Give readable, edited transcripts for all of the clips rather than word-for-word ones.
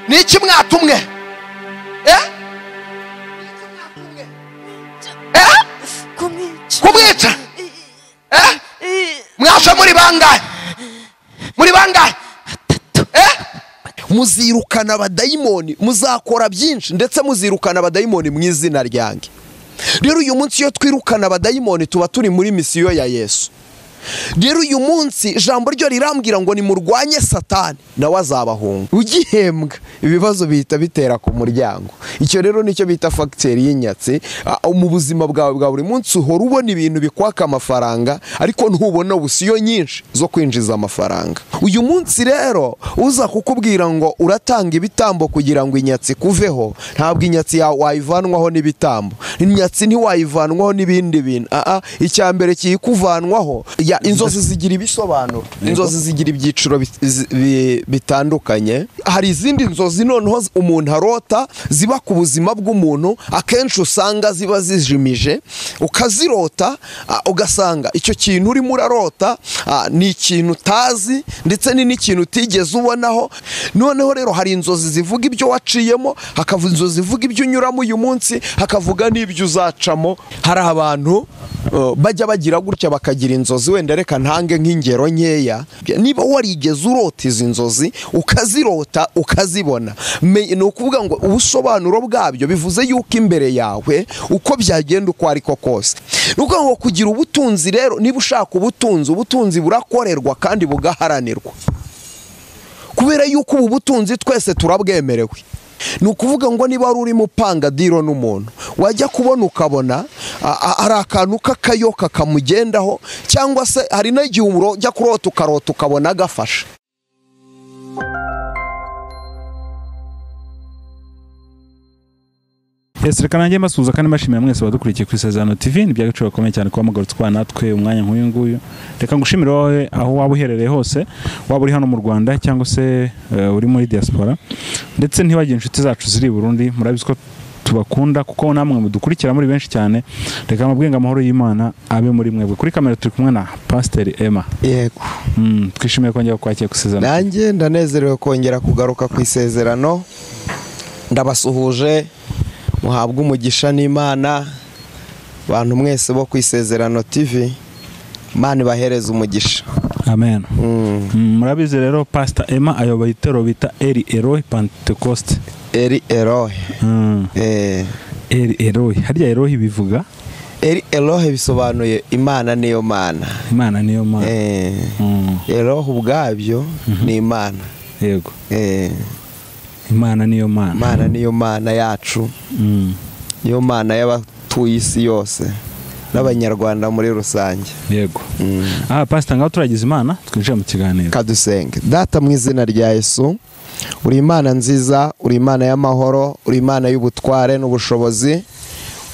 Niki mwatumwe? Kumwica. Mwasha muri bangahe? Muri bangahe? Muzirukana abadayimoni, muzakora byinshi ndetse muzirukana abadayimoni mu izina ryanjye. Rero uyu munsi iyo twirukana abadayimoni tuba turi muri misiyo ya Yesu. Rero uyu munsi ijambo ryo rirambwira ngo nimurwanye Satani nawe azabahunga. Ugihembwa ibibazo bihita bitera ku muryango. Icyo rero nicyo bita facteur y'inyatsi. Mu buzima bwawe bwa buri munsi uhora ubona ibintu bikwaka amafaranga ariko ntubona ubusiyo nyinshi zo kwinjiza amafaranga. Uyu munsi rero uza kukubwira ngo uratanga ibitambo kugira ngo inyatsi kuveho, ntabwo inyatsi wayivanwaho n'ibitambo. Inyatsi ntiwayivanwaho n'ibindi bintu. Icya mbere kiyikuvanwaho, inzozi zigira ibisobanuro, inzozi zigira ibyiciro bitandukanye. Hari izindi nzozi noneho umuntu arota ziba ku buzima bw'umuntu, akenshi usanga ziba zijimije, ukazirota ugasanga icyo kintu urimo urarota ni ikintu utazi ndetse ni n'ikintu utigeze ubonaho. Noneho rero hari inzozi zivuga ibyo waciyemo, hakavuga inzozi zivuga ibyo unyuramo uyu munsi, hakavuga n'ibyo uzacamo. Hari abantu bajya bagira gutya bakagira inzozi, wenda reka ntange nk'ingero nkeya. Niba warigeze urota izi nzozi ukazirota ukazibona, ni ukuvuga ngo ubusobanuro bwabyo bivuze yuko imbere yawe uko byagenda uko ariko kose. Ni ukuvuga ngo kugira ubutunzi rero, niba ushaka ubutunzi, ubutunzi burakorerwa kandi bugaharanirwa, kubera yuko ubu butunzi twese turabwemerewe. Ni ukuvuga ngo niba wari urimo upanga diro n'umuntu, wajya kubona ukabona ari akantu k'akayoka kamugendaho, cyangwa se hari n'igihe ujya kurota ukarota ukabona agafashe. Yes, reka nanjye mbasuhuza kandi mbashimira mwese badukurikiye kuri Isezerano TV. Ni by'agaciro gakomeye cyane kuba mugarutse kwa natwe umwanya nk'uyu nguyu. Reka ngushimire wowe aho waba uherereye hose, waba uri hano mu Rwanda cyangwa se uri muri diaspora, ndetse ntibagiye inshuti zacu ziri i Burundi. Murabizi ko tubakunda kuko namwe mudukurikira muri benshi cyane. Reka mabwenga amahoro y'Imana abe muri mwebwe. Kuri kamera turi kumwe na Pastor Emma. Yego. Twishimiye kongera kwakira ku Isezerano. Nanjye ndanezerewe kongera kugaruka ku Isezerano. Ndabasuhuje, muhabwe umugisha n'Imana. Bantu mwese bo ku Isezerano TV, Imana ibahereze umugisha. Amen. Murabizi rero Pastor Emma ayoboye itorero bita Eri Erohe Pentecost. Eri Erohe. Eri Erohe. Harya Erohe bivuga? Eri Erohe bisobanuye Imana niyo Mana. Imana niyo Mana. Erohe ubwabyo ni Imana. Yego. Imana niyo Mana. Imana niyo Mana yacu. Niyo Mana y'abatuye isi yose n'abanyarwanda muri rusange. Yego. Pastor, ngaho turagize Imana twinjira mu kiganiro. Kadusenge. Data mu izina rya Yesu, uri Imana nziza, uri Imana y'amahoro, uri Imana y'ubutware n'ubushobozi.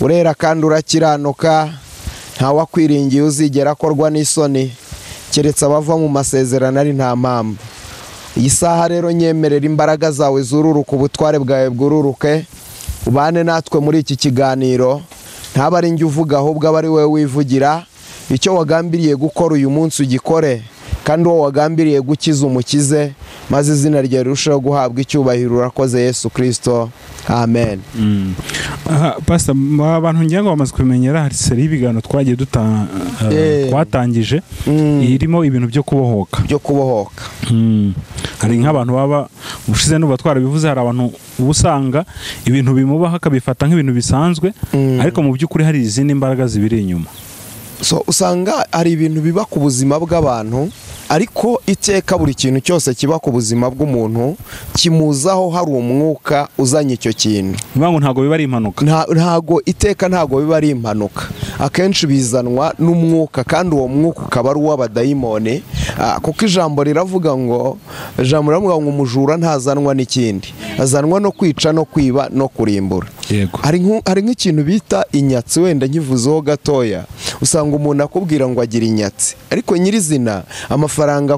Urera kandi urakiranuka, nta wakwiringiye uzigera akorwa n'isoni, keretse abava mu masezerano ari nta mpamvu. Iyi saha rero nyemerera imbaraga zawe zururuka, ubutware bwawe bwururuke, ubane natwe muri iki kiganiro. Ntaba ari njye uvuga ahubwo aba ari wowe wivugira. Icyo wagambiriye gukora uyu munsi ugikore, kandi uwo wagambiriye gukiza umukize, maze izina ryawe rirusheho guhabwa icyubahiro. Urakoze Yesu Kristo, amen. Pastor, abantu ngira ngo bamaze kumenyera hari seri y'ibiganiro twagiye twatangije irimo ibintu byo kubohoka. Byo kubohoka. Hari nk'abantu baba ubushize n'uba twarabivuze, hari abantu ubusanga ibintu bimubaho akabifata nk'ibintu bisanzwe, ariko mu by'ukuri hari izindi mbaraga zibiri inyuma. So usanga hari ibintu biba ku buzima bw'abantu, ariko iteka buri kintu cyose kiba ku buzima bw'umuntu kimuzaho hari umwuka uzanye icyo kintu. Ngo ntago biba ari impanuka. Ntago iteka ntago biba ari impanuka. Akenshi bizanwa n'umwuka, kandi uwo mwuka ukaba ari uw'abadayimoni, kuko ijambo riravuga ngo umujura ntazanwa n'ikindi, azanwa no kwica no kwiba no kurimbura. Hari nk'ikintu bita inyatsi, wenda nkivuzeho gatoya. Usanga umuntu akubwira ngo agira inyatsi, ariko nyirizina amafaranga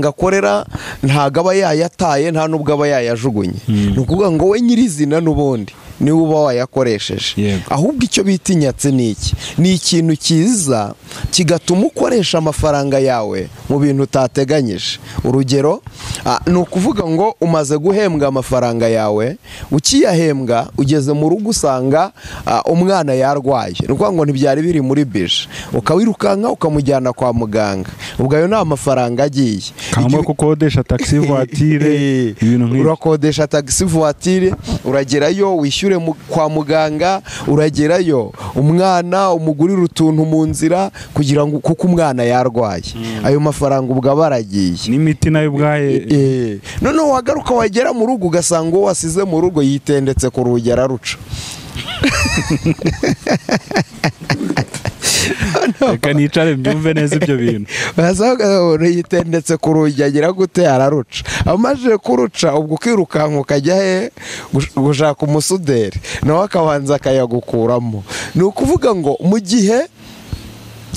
akorera ntago aba yayataye, nta nubwo aba yayajugunye. Ni ukuvuga ngo we nyirizina n'ubundi niwe uba wayakoresheje. Ahubwo icyo bita inyatsi ni iki? Ni ikintu cyiza kigatuma ukoresha amafaranga yawe mu bintu utateganyije. Urugero ni ukuvuga ngo umaze guhembwa amafaranga yawe, ukiyahembwa ugeze mu rugo usanga umwana yarwaye, ni ukuvuga ngo ntibyari biri muri bije, ukawirukanka ukamujyana kwa muganga, ubwo ayo ni amafaranga agiye. Kamba kukodesha taxi voiture, ibintu nk'ibyo. Urakodesha taxi voiture, uragerayo wishyure kwa muganga, uragerayo umwana umugurira utuntu mu nzira kugira ngo kuko umwana yarwaye, ayo mafaranga ubwo aba aragiye, n'imiti nayo ubwaye. Noneho wagaruka wagera mu rugo ugasanga uwo wasize mu rugo yitendetse ku rugi araruca. Reka nicare mbyumve neza ibyo bintu. Wasanga yitendetse ku rugi agira gute, araruca. Amaze kuruca ubwo ukirukanka ukajya he gushaka umusuderi, nawe akabanza akayagukuramo. Ni ukuvuga ngo mu gihe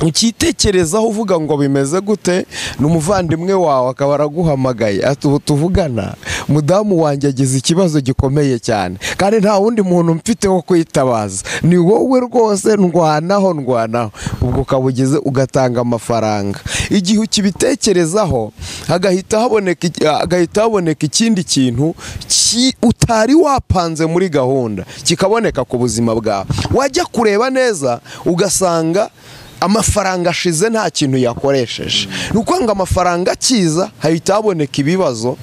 ukitekerezaho uvuga ngo bimeze gute, n'umuvandimwe wawe akaba araguhamagaye ati ubu tuvugana mudamu wanjye agize ikibazo gikomeye cyane kandi nta wundi muntu mfite wo kwitabaza, ni wowe rwose, ndwanaho ndwanaho. Ubwo ukaba ugeze ugatanga amafaranga. Igihe ukibitekerezaho hagahita haboneka ikindi kintu utari wapanze muri gahunda kikaboneka ku buzima bwawe. Wajya kureba neza ugasanga amafaranga ashize nta kintu yakoresheje. Ni ukuvuga ngo amafaranga akiza hahita haboneka ibibazo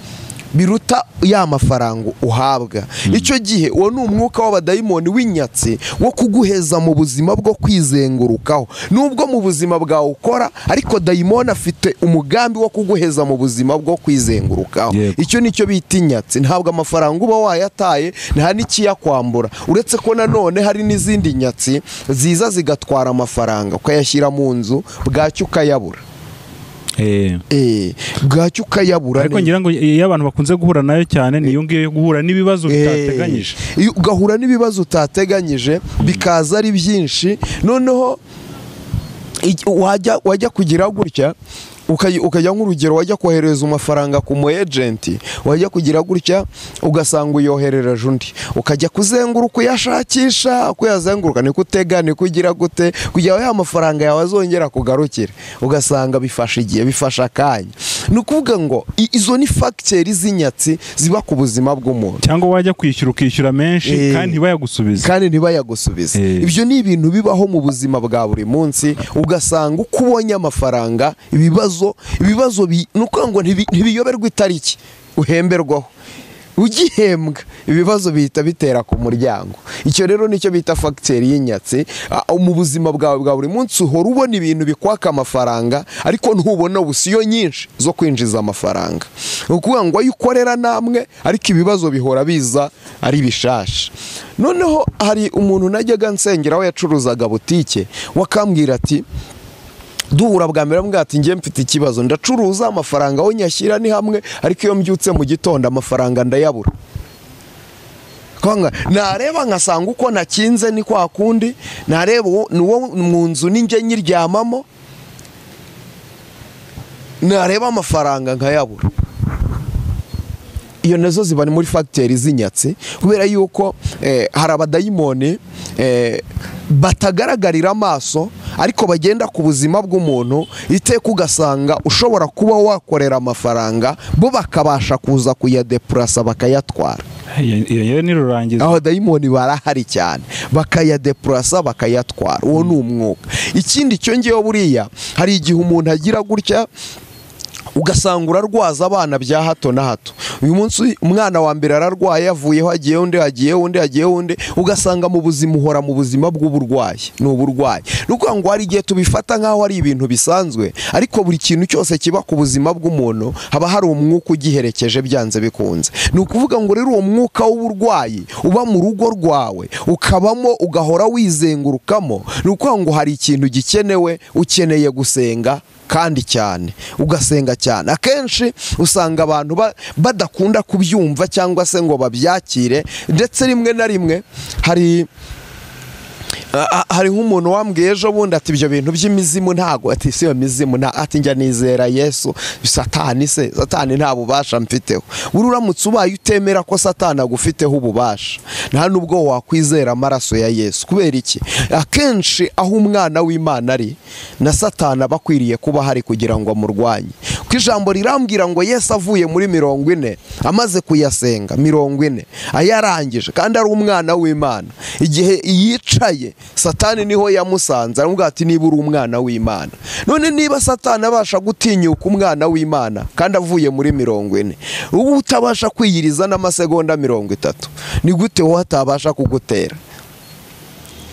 biruta ya mafaranga uhabwa. Icyo gihe uwo ni umwuka w'abadayimoni w'inyatsi wo kuguheza mu buzima bwo kwizengurukaho. Nubwo mu buzima bwawe ukora, ariko dayimoni afite umugambi wo kuguheza mu buzima bwo kwizengurukaho. Icyo nicyo bita inyatsi. Ntabwo amafaranga uba wayataye, nta n'ikiyakwambura. Uretse ko nanone hari n'izindi nyatsi ziza zigatwara amafaranga ukayashyira mu nzu bwacyo ukayabura. Bwacyo ukayabura. Ariko ngira ngo iyo abantu bakunze guhura nayo cyane niyo ngiyo yo guhura n'ibibazo utateganyije. Ugahura n'ibibazo utateganyije bikaza ari byinshi, noneho wajya kugira gutya ukajya nk'urugero wajya kohereza amafaranga ku mu agent, wajya kugira gutya ugasanga uyoherereje undi, ukajya kuzenguruka uyashakisha, kuyazenguruka niko utega niko ugira gute kugira ya mafaranga yawe azongera kugarukira, ugasanga bifasha igihe, bifasha akanya. Ni ukuvuga ngo izo ni facteurs z'inyatsi ziba ku buzima bw'umuntu. Cyangwa wajya kwishyura ukishyura menshi kandi ntibayagusubize. Kandi ntibayagusubize. Ibyo ni ibintu bibaho mu buzima bwa buri munsi, ugasanga uko ubonye amafaranga ibibazo nuko ngo ntibiyoberwa itariki uhemberwaho, ugihembwa ibibazo bihita bitera ku muryango. Icyo rero nicyo bita facteur y'inyatsi. Mu buzima bwawe bwa buri munsi uhora ubona ibintu bikwaka amafaranga, ariko ntubona ubusiyo nyinshi zo kwinjiza amafaranga. Ukuvuga ngo ayo ukorera namwe, ariko ibibazo bihora biza ari bishasha. Noneho hari umuntu najyaga nsengera we yacuruzaga butike, wakambwira ati duhura bwa mbere mbwa ati ngiye mfite ikibazo, ndacuruza amafaranga aho nyashyira ni hamwe, ariko iyo mbyutse mu gitondo amafaranga ndayabura. Nareba nkasanga uko nakinze ni kwa kundi, nareba nuwo mu nzu ninjye nyiryamamo, nareba amafaranga nkayabura. Iyo nazo ziba muri facteurs z'inyatsi, kubera yuko hari abadayimoni batagaragarira amaso ariko bagenda ku buzima bw'umuntu iteka, ugasanga ushobora kuba wakorera amafaranga bo bakabasha kuza kuyadepurasa bakayatwara. Iyo ni rurangiza. Aho dayimoni barahari cyane, bakayadepurasa bakayatwara. Uwo ni umwuka. Ikindi cyo ngewe buriya hari igihe umuntu agira gutya ugasanga urarwaza abana bya hato na hato. Uyu munsi umwana wa mbere ararwaye, avuyeho agiye undi, agiye undi, agiye undi, ugasanga mu buzima uhora mu buzima bw'uburwayi. Ni uburwayi. Nuko ngo hari igihe tubifata nkaho ari ibintu bisanzwe, ariko buri kintu cyose kiba ku buzima bw'umuntu haba hari umwuka ugiherekeje byanze bikunze. Ni ukuvuga ngo rero uwo mwuka w'uburwayi uba mu rugo rwawe, ukabamo ugahora wizengurukamo, ni ukuvuga ngo hari ikintu gikenewe, ukeneye gusenga kandi cyane, ugasenga cyane. Akenshi usanga abantu badakunda kubyumva cyangwa se ngo babyakire, ndetse rimwe na rimwe Hari nk'umuntu wambwiye ejo bundi ati ibyo bintu by'imizimu ntago, ati si iyo mizimu nta, ati njya nizera Yesu, Satani se, Satani nta bubasha mfiteho. Buri uramutse ubaye utemera ko Satani agufiteho ububasha, nta nubwo wakwizera amaraso ya Yesu. Kubera iki? Akenshi aho umwana w'Imana ari na Satani aba akwiriye kuba hari kugira ngo amurwanye. Ku ijambo rirambwira ngo Yesu avuye muri 40 amaze kuyasenga 40 ayarangije, kandi ari umwana w'Imana, igihe yicaye Satani niho yamusanze, aramubwira ati niba uri umwana w'Imana. None niba Satani abasha gutinyuka umwana w'Imana kandi avuye muri 40, ubu utabasha kwiyiriza n'amasegonda 30, ni gute wowe atabasha kugutera?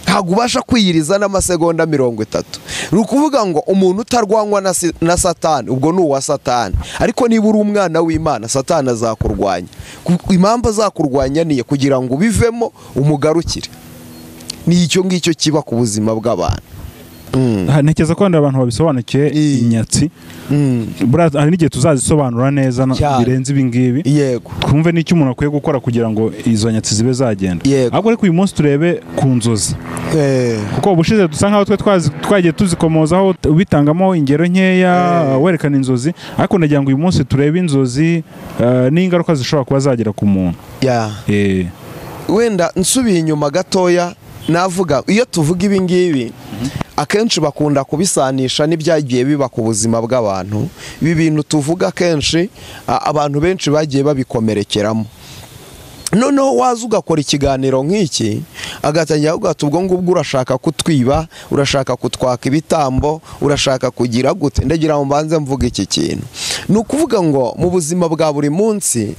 Ntabwo ubasha kwiyiriza n'amasegonda 30. Ni ukuvuga ngo umuntu utarwanywa na Satani ubwo ni uwa Satani. Ariko niba uri umwana w'Imana, Satani azakurwanya. Impamvu azakurwanya ni kugira ngo ubivemo umugarukire. Ni icyo ngicyo kiba ku buzima bw'abantu. Ntekereza ko abantu babisobanukiye inyatsi. Hari n'igihe tuzazisobanura neza birenze ibi ngibi. Yego. Twumve n'icyo umuntu akwiye gukora kugira ngo izo nyatsi zibe zagenda. Ahubwo ariko uyu munsi turebe ku nzozi. Kuko ubushize dusa nkaho twe twagiye tuzikomozaho ubitangamo ingero nkeya werekana inzozi, ariko ndagira ngo uyu munsi turebe inzozi n'ingaruka zishobora kuba zagera ku muntu. Wenda nsubiye inyuma gatoya navuga, iyo tuvuga ibi ngibi akenshi bakunda kubisanisha n'ibyagiye biba ku buzima bw'abantu. Ibi bintu tuvuga akenshi abantu benshi bagiye babikomerekeramo. Noneho waza ugakora ikiganiro nk'iki agatangira avuga ati ubwo ngubwo urashaka kutwiba, urashaka kutwaka ibitambo, urashaka kugira gute. Ndagira ngo mbanze mvuge iki kintu. Ni ukuvuga ngo mu buzima bwa buri munsi,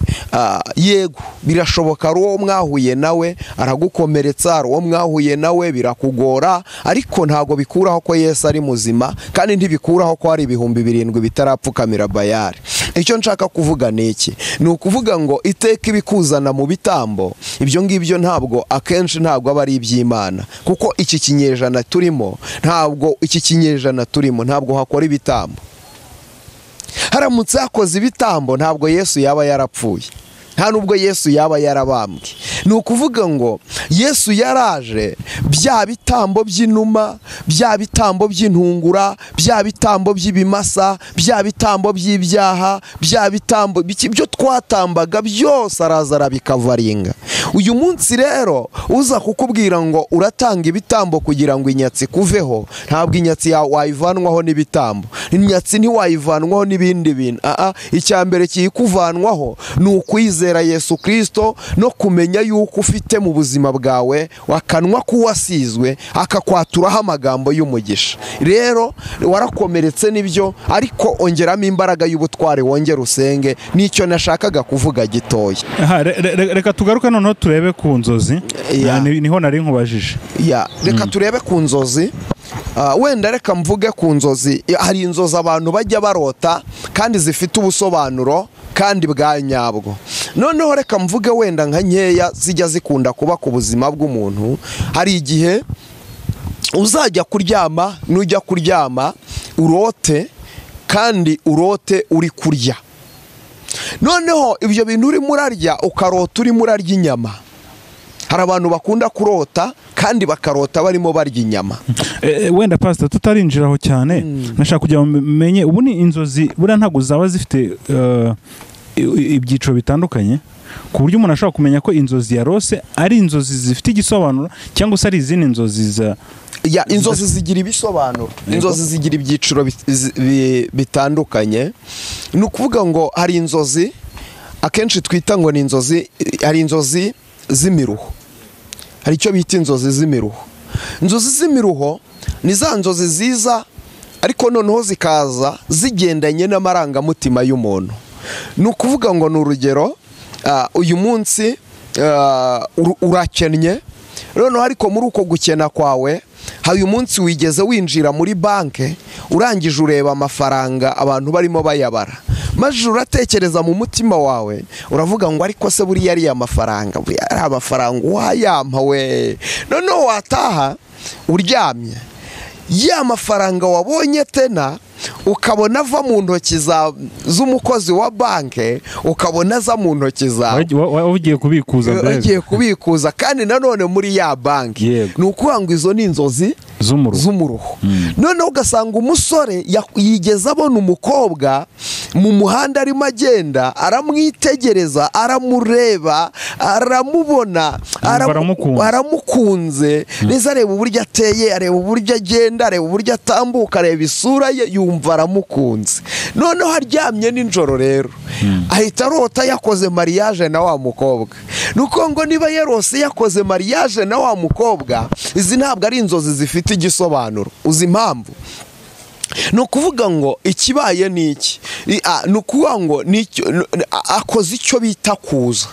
yego birashoboka ari uwo mwahuye nawe aragukomeretsa, ari uwo mwahuye nawe birakugora, ariko ntago bikuraho ko Yesu ari muzima, kandi ntibikuraho ko hari 7,000 bitarapfukamira Bayali. Icyo nshaka kuvuga ni iki? Ni ukuvuga ngo iteka ibikuzana mu bitambo, ibyo ngibyo ntabwo akenshi ntabwo aba ari iby'Imana, kuko iki kinyejana turimo ntabwo iki kinyejana turimo ntabwo hakora ibitambo. Haramutse hakoze ibitambo ntabwo Yesu yaba yarapfuye, nta nubwo Yesu yaba yarabambwe. Ni ukuvuga ngo Yesu yaraje, bya bitambo by'inuma, bya bitambo by'intungura, bya bitambo by'ibimasa, bya bitambo by'ibyaha, bya bitambo ibyo twatambaga byose araza arabikavaringa. Uyu munsi rero uza kukubwira ngo uratanga ibitambo kugira ngo inyatsi kuveho, ntabwo inyatsi wayivanwaho n'ibitambo, inyatsi ntiwayivanwaho n'ibindi bintu. Icya mbere kiyikuvanwaho ni ukwizera Yesu Kristo no kumenya yuko ufite mu buzima bwawe wakanwa kuwasizwe akakwaturaho amagambo y'umugisha. Rero warakomeretse nibyo, ariko ongeramo imbaraga y'ubutware, wongere usenge. Nicyo nashakaga kuvuga gitoya. Reka tugaruke noneho turebe ku nzozi. Niho nari nkubajije. Reka turebe ku nzozi. Wenda reka mvuge ku nzozi. Hari inzozi abantu bajya barota kandi zifite ubusobanuro kandi bwa nyabwo. Noneho reka mvuge wenda nka nkeya zijya zikunda kuba ku buzima bw'umuntu. Hari igihe uzajya kuryama, nujya kuryama urote, kandi urote uri kurya. Noneho ibyo bintu urimo urarya ukarota urimo urarya inyama. Hari abantu bakunda kurota kandi bakarota barimo barya inyama. Wenda pastor tutarinjiraho cyane, nashaka kugira ngo menye ubu ni inzozi buriya ntago zaba zifite ibyiciro bitandukanye ku buryo umuntu ashobora kumenya ko inzozi yarose ari inzozi zifite igisobanuro cyangwa se ari izindi nzozi za inzozi zigira ibisobanuro. Inzozi zigira ibyiciro bitandukanye. Ni ukuvuga ngo hari inzozi akenshi twita ngo ni inzozi, hari inzozi z'imiruho. Hari icyo bita inzozi z'imiruho. Inzozi z'imiruho ni za nzozi ziza ariko noneho zikaza zigendanye n'amarangamutima y'umuntu. Ni ukuvuga ngo ni urugero, uyu munsi urakennye, noneho ariko muri uko gukena kwawe hari uyu munsi wigeze winjira muri banke, urangije ureba amafaranga abantu barimo bayabara, maze uratekereza mu mutima wawe uravuga ngo ariko se buriya ari amafaranga, buriya ari amafaranga wayampa we. Noneho wataha uryamye, ya mafaranga wabonye tena Ukabona ava mu ntoki z'umukozi wa banke, ukabona aza mu ntoki zawe ugiye kubikuza, ugiye kubikuza kandi nanone muri ya banki. Ni ukuvuga ngo izo ni inzozi z'umuruho. Noneho ugasanga umusore yigeze abona umukobwa mu muhanda arimo agenda, aramwitegereza, aramureba, aramubona, aramukunze neza, areba uburyo ateye, areba uburyo agenda, areba uburyo atambuka, areba isura ye, yumva aramukunze. Noneho aryamye nijoro rero ahita arota yakoze mariage na wa mukobwa. Nuko ngo niba yarose yakoze mariage na wa mukobwa, izi ntabwo ari inzozi zifite igisobanuro. Uzi impamvu? Ni ukuvuga ngo ikibaye ni iki, ni ukuvuga ngo akoze icyo bita kuza.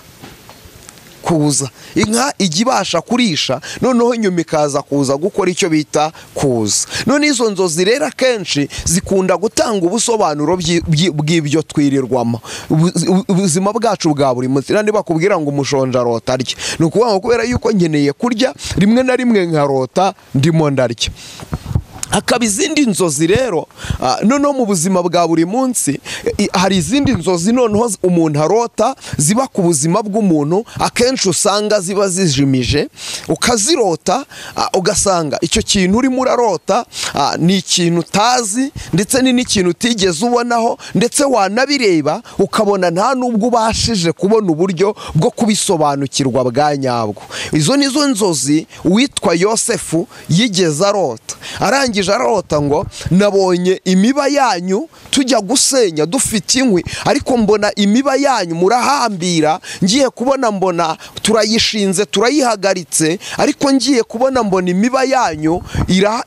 Kuza inka ijya ibasha kurisha, noneho nyuma ikaza kuza gukora icyo bita kuza. None izo nzozi rero akenshi zikunda gutanga ubusobanuro bw'ibyo twirirwamo ubuzima bwacu bwa buri munsi. Nandi bakubwira ngo umushonje arota arya, ni ukuvuga ngo kubera yuko nkeneye kurya, rimwe na rimwe nkarota ndimo ndarya. Hakaba izindi nzozi rero noneho mu buzima bwa buri munsi, hari izindi nzozi noneho umuntu arota ziba ku buzima bw'umuntu, akenshi usanga ziba zijimije, ukazirota ugasanga icyo kintu urimo urarota ni ikintu utazi, ndetse ni n'ikintu utigeze ubonaho, ndetse wanabireba ukabona nta nubwo ubashije kubona uburyo bwo kubisobanukirwa bwa nyabwo. Izo nizo nzozi uwitwa Yosefu yigeze arota. Arangije arota ngo nabonye imiba yanyu tujya gusenya dufite inkwi, ariko mbona imiba yanyu murahambira, ngiye kubona mbona turayishinze turayihagaritse, ariko ngiye kubona mbona imiba yanyu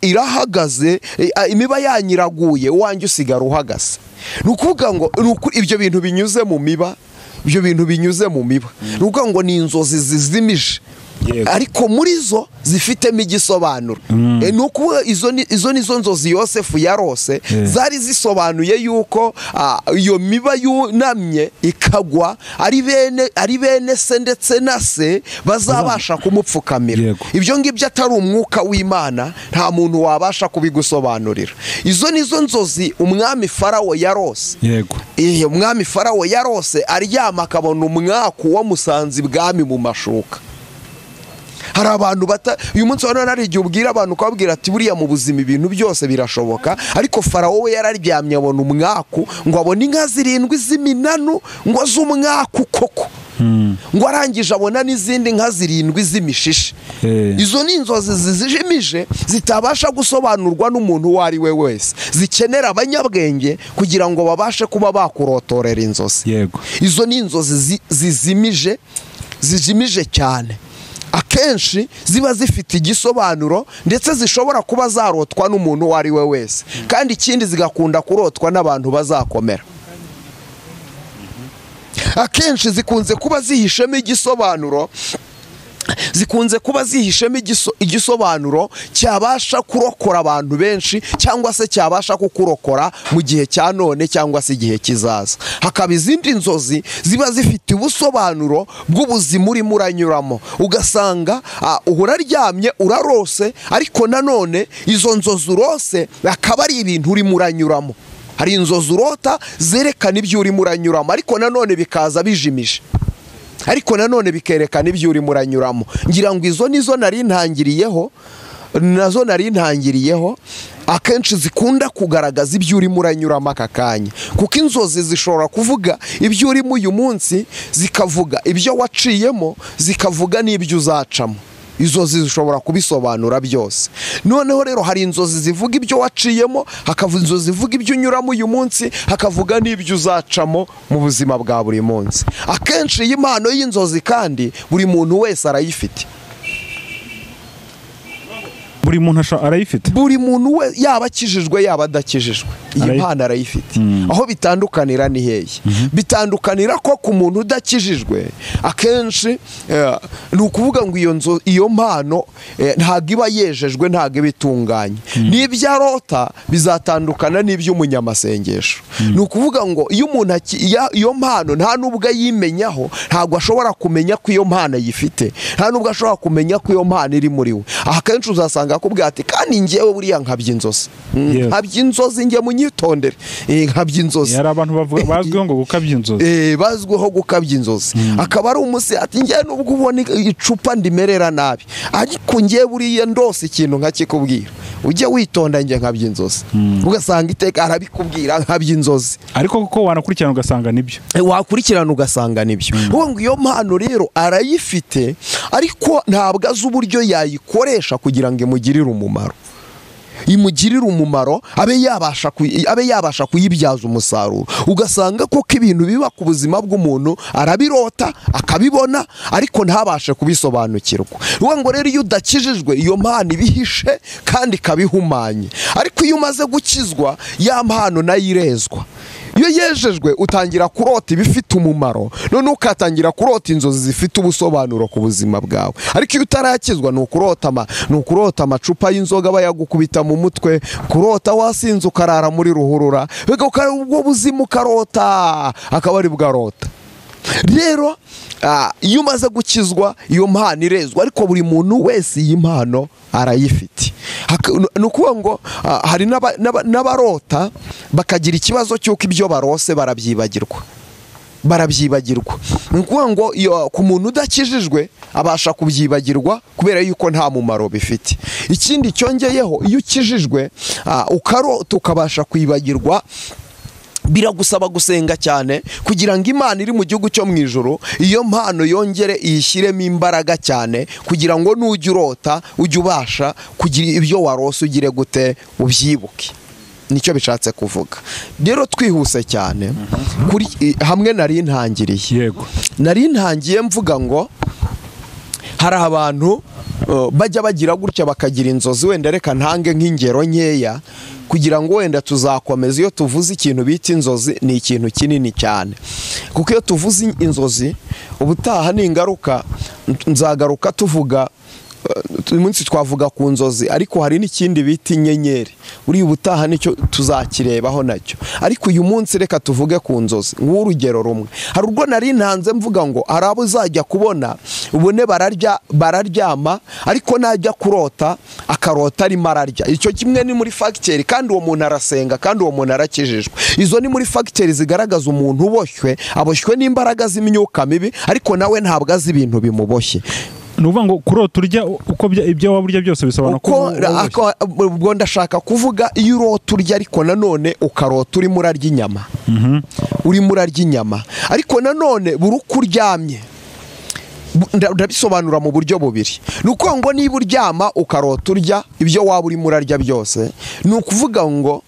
irahagaze, imiba yanyu iraguye, uwanjye usigara uhagaze. Ni ukuvuga ngo ibyo bintu binyuze mu miba, ibyo bintu binyuze mu miba, ni ukuvuga ngo ni inzozi zizimije, ariko muri zo zifitemo igisobanuro. Ni ukuvuga izo nizo nzozi Yosefu yarose, zari zisobanuye yuko iyo miba yunamye ikagwa ari bene se ndetse na se bazabasha kumupfukamira. Ibyo ngibyo atari umwuka w'Imana nta muntu wabasha kubigusobanurira. Izo nizo nzozi umwami Farawo yarose. Umwami Farawo yarose aryama akabona umwaku wamusanze ibwami mu mashuka. Hari abantu bata uyu munsi wa none hari igihe ubwira abantu ukababwira ati buriya mu buzima ibintu byose birashoboka, ariko Farawo we yararyamye abona umwaku, ngo abone inka zirindwi z'iminanu ngo z'umwaku koko, ngo arangije abona n'izindi nka zirindwi z'imishishe. Izo ni inzozi zijimije zitabasha gusobanurwa n'umuntu uwo ari we wese, zikenera abanyabwenge kugira ngo babashe kuba bakurotorera inzozi. Izo ni inzozi zizimije, zijimije cyane, akenshi ziba zifite igisobanuro, ndetse zishobora kuba zarotwa n'umuntu uwo ari we wese, kandi ikindi zigakunda kurotwa n'abantu bazakomera. Akenshi zikunze kuba zihishemo igisobanuro, zikunze kuba zihishemo igisobanuro cyabasha kurokora abantu benshi, cyangwa se cyabasha kukurokora mu gihe cya none cyangwa se igihe kizaza. Hakaba izindi nzozi ziba zifite ubusobanuro bw'ubuzima urimo uranyuramo, ugasanga uraryamye urarose, ariko nanone izo nzozi urose akaba ari ibintu urimo uranyuramo. Hari inzozi urota zerekana ibyo urimo uranyuramo, ariko nanone bikaza bijimije, ariko nanone bikerekana ibyo urimo uranyuramo. Ngira ngo izo nizo nari ntangiriyeho, nazo nari ntangiriyeho, akenshi zikunda kugaragaza ibyo urimo uranyuramo aka kanya, kuko inzozi zishobora kuvuga ibyo urimo uyu munsi, zikavuga ibyo waciyemo, zikavuga n'ibyo uzacamo. Izo zishobora kubisobanura byose. Noneho rero hari inzozi zivuga ibyo waciyemo, hakavuga inzozi zivuga ibyo unyuramo uyu munsi, hakavuga n'ibyo uzacamo mu buzima bwa buri munsi. Akenshi iyi mpano y'inzozi kandi buri muntu wese arayifite. Buri muntu arayifite. Buri muntu we yaba akijijwe yaba adakijijwe, iyi mpano arayifite. Aho bitandukanira ni hehe? Bitandukanira ko ku muntu udakijijwe akenshi ni ukuvuga ngo iyo nzo iyo mpano ntabwo iba yejejwe, ntabwo iba itunganye. N'ibyo arota bizatandukana n'iby'umunyamasengesho. Ni ukuvuga ngo iyo umuntu iyo mpano nta nubwo ayimenyaho, ntabwo ashobora kumenya ko iyo mpano ayifite, nta nubwo ashobora kumenya ko iyo mpano iri muri we. Akenshi uzasanga Akakubwira ati kandi ngewe buriya nkabya inzozi, nkabya inzozi, njye munyitondere, nkabya inzozi. Hari abantu bazwiho ngo gukabya inzozi, bazwiho gukabya inzozi. Akaba ari umusi ati ngewe nubwo ubona icupa ndimerera nabi, ariko ngewe buriya ndose ikintu nkakikubwira, ujye witonda njye nkabya inzozi. Ugasanga iteka arabikubwira nkabya inzozi, ariko kuko wanakurikirana ugasanga nibyo, wakurikirana ugasanga nibyo. Ngo iyo mpano rero arayifite, ariko ntabwo azi uburyo yayikoresha kugira ngo imugirire umumaro, imugirire umumaro, abe yabasha kuyibyaza umusaruro. Ugasanga koko ibintu biba ku buzima bw'umuntu arabirota akabibona, ariko ntabashe kubisobanukirwa. Ngo rero iyo udakijijwe iyo mpano ibihishe kandi ikabihumanye, ariko iyo umaze gukizwa ya mpano nayo irezwa. Iyo yejejwe utangira kurota ibifite umumaro, none ukatangira kurota inzozi zifite ubusobanuro ku buzima bwawe. Ariko iyo utarakizwa ni ukurota amacupa y'inzoga bayagukubita mu mutwe, kurota wasinze ukarara muri ruhurura, ubwo buzima ukarota akaba ari bwarota. Rero iyo umaze gukizwa iyo mpano irezwa, ariko buri muntu wese iyi mpano arayifite. Ni ukuvuga ngo hari n'abarota bakagira ikibazo cy'uko ibyo barose barabyibagirwa. Ni ukuvuga ngo ku muntu udakijijwe abasha kubyibagirwa kubera yuko nta mumaro bifite. Ikindi cyongeyeho, iyo ukijijwe ukarota ukabasha kwibagirwa, biragusaba gusenga cyane kugira ngo Imana iri mu gihugu cyo mu ijuru iyo mpano yongere iyishyiremo imbaraga cyane, kugira ngo nujya urota ujye ubasha kugira ibyo warose ugire gute ubyibuke. Nicyo bishatse kuvuga. Rero twihuse cyane kuri hamwe nari ntangiriye. Yego, nari ntangiye mvuga ngo hari abantu bajya bagira gutya bakagira inzozi. Wenda reka ntange nk'ingero nkeya kugira ngo wenda tuzakomeza. Iyo tuvuze ikintu bita inzozi ni ikintu kinini cyane, kuko iyo tuvuze inzozi ubutaha ni ingaruka nzagaruka tuvuga. Uyu munsi twavuga ku nzozi, ariko hari n'ikindi bita inyenyeri, uri ubutaha nicyo tuzakirebaho nacyo. Ariko uyu munsi reka tuvuge ku nzozi nk'urugero rumwe. Hari ubwo nari ntanze mvuga ngo hari abo uzajya kubona ubone bararya bararyama, ariko najya kurota akarota arimo ararya. Icyo kimwe ni muri fagiteri, kandi uwo muntu arasenga, kandi uwo muntu arakijijwe. Izo ni muri fagiteri zigaragaza umuntu uboshywe, aboshywe n'imbaraga z'imyuka mibi, ariko nawe ntabwo azi ibintu bimuboshye. Nuvuga ngo kurota urya uko ibyo waburya byose bisobanura ko ubwo ndashaka kuvuga iyo urota urya, ariko nanone ukarota urimo urarya inyama, urimo urarya inyama, ariko nanone buri uko uryamye. Ndabisobanura mu buryo bubiri. Ni ukuvuga ngo niba uryama ukarota urya ibyo waba urimo urarya byose, ni ukuvuga ngo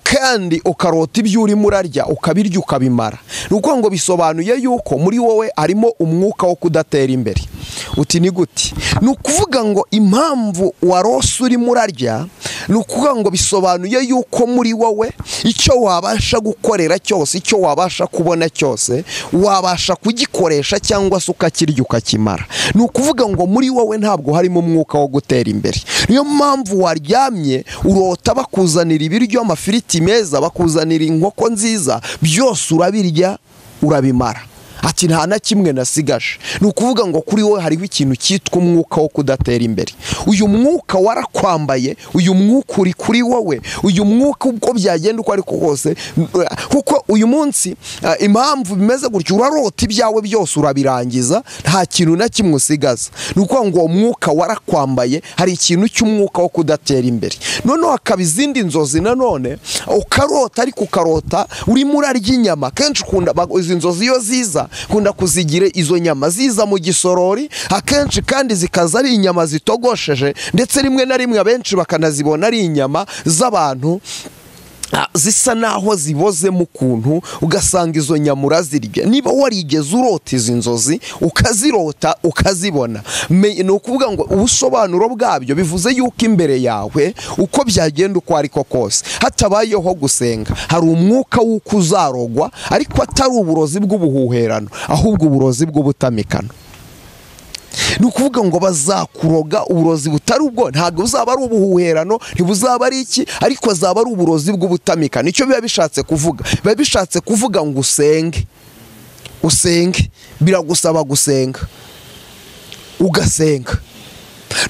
kandi ukarota ibyo urimo urarya ukabirya ukabimara. Ni ukuvuga ngo bisobanuye yuko muri wowe harimo umwuka wo kudatera imbere. Uti ni gute? Ni ukuvuga ngo impamvu warose urimo urarya, ni ukuvuga ngo bisobanuye yuko muri wowe icyo wabasha gukorera cyose, icyo wabasha kubona cyose, wabasha kugikoresha cyangwa se ukakirya ukakimara. Ni ukuvuga ngo muri wowe ntabwo harimo umwuka wo gutera imbere. Niyo mpamvu waryamye urota bakuzanira ibiryo, amafiriti meza, bakuzanira inkoko nziza, byose urabirya urabimara. Ati nta na kimwe nasigaje. Ni ukuvuga ngo kuri wowe hariho ikintu cyitwa umwuka wo kudatera imbere. Uyu mwuka warakwambaye, uyu mwuka uri kuri wowe, uyu mwuka uko byagenda uko ariko kose. Kuko uyu munsi impamvu bimeze gutyo, urarota ibyawe byose urabirangiza, nta kintu na kimwe usigaza. Ni ukuvuga ngo uwo mwuka warakwambaye, hari ikintu cy'umwuka wo kudatera imbere. Noneho hakaba izindi nzozi nanone ukarota, ariko ukarota urimo urarya inyama. Kenshi ukunda izi nzozi iyo ziza kunda kuzigira izo nyama ziza mu gisorori akenshi, kandi zikaza ari inyama zitogosheje, ndetse rimwe na rimwe abenshi bakanazibona ari inyama z'abantu zisa naho ziboze mu kuntu, ugasanga izo nyama urazirya. Niba warigeze urota izi nzozi ukazirota ukazibona, ni ukuvuga ngo ubusobanuro bwabyo bivuze yuko imbere yawe uko byagenda uko ariko kose hatabayeho gusenga, hari umwuka w'uko uzarogwa, ariko atari uburozi bw'ubuhuherano, ahubwo uburozi bw'ubutamikano. Ni ukuvuga ngo bazakuroga uburozi butari ubwo, ntabwo buzaba ari ubuhuherano, ntibuzaba ari iki, ariko azaba ari uburozi bw'ubutamikano. Icyo biba bishatse kuvuga, biba bishatse kuvuga ngo usenge, usenge, biragusaba gusenga, ugasenga.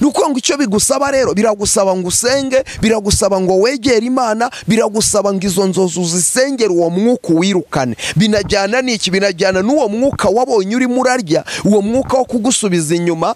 Ni ukuvuga ngo icyo bigusaba rero, biragusaba ngo usenge, biragusaba ngo wegere Imana, biragusaba ngo izo nzozi uzisengere, uwo mwuka uwirukane. Binajyana n'iki? Binajyana n'uwo mwuka wabonye urimo urarya, uwo mwuka wo kugusubiza inyuma.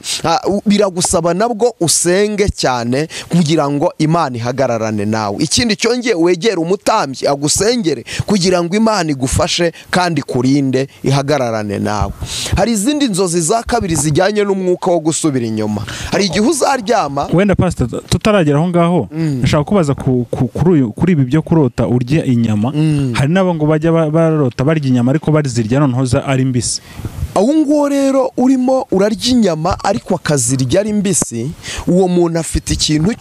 Biragusaba nabwo usenge cyane kugira ngo Imana ihagararane nawe. Ikindi cyongeye, wegere umutambyi agusengere kugira ngo Imana igufashe kandi kurinde, ihagararane nawe. Hari izindi nzozi za kabiri zijyanye n'umwuka wo gusubira inyuma. Hari igihe uzaryama. Wenda pastor, tutaragera aho ngaho, ndashaka kubaza kuri ibi byo kurota urya inyama. Hari n'abo ngo bajya barota barya inyama ariko barizirya noneho ari mbisi. Aho nguwo rero urimo urarya inyama ariko akazirya ari mbisi, uwo muntu afite ikintu,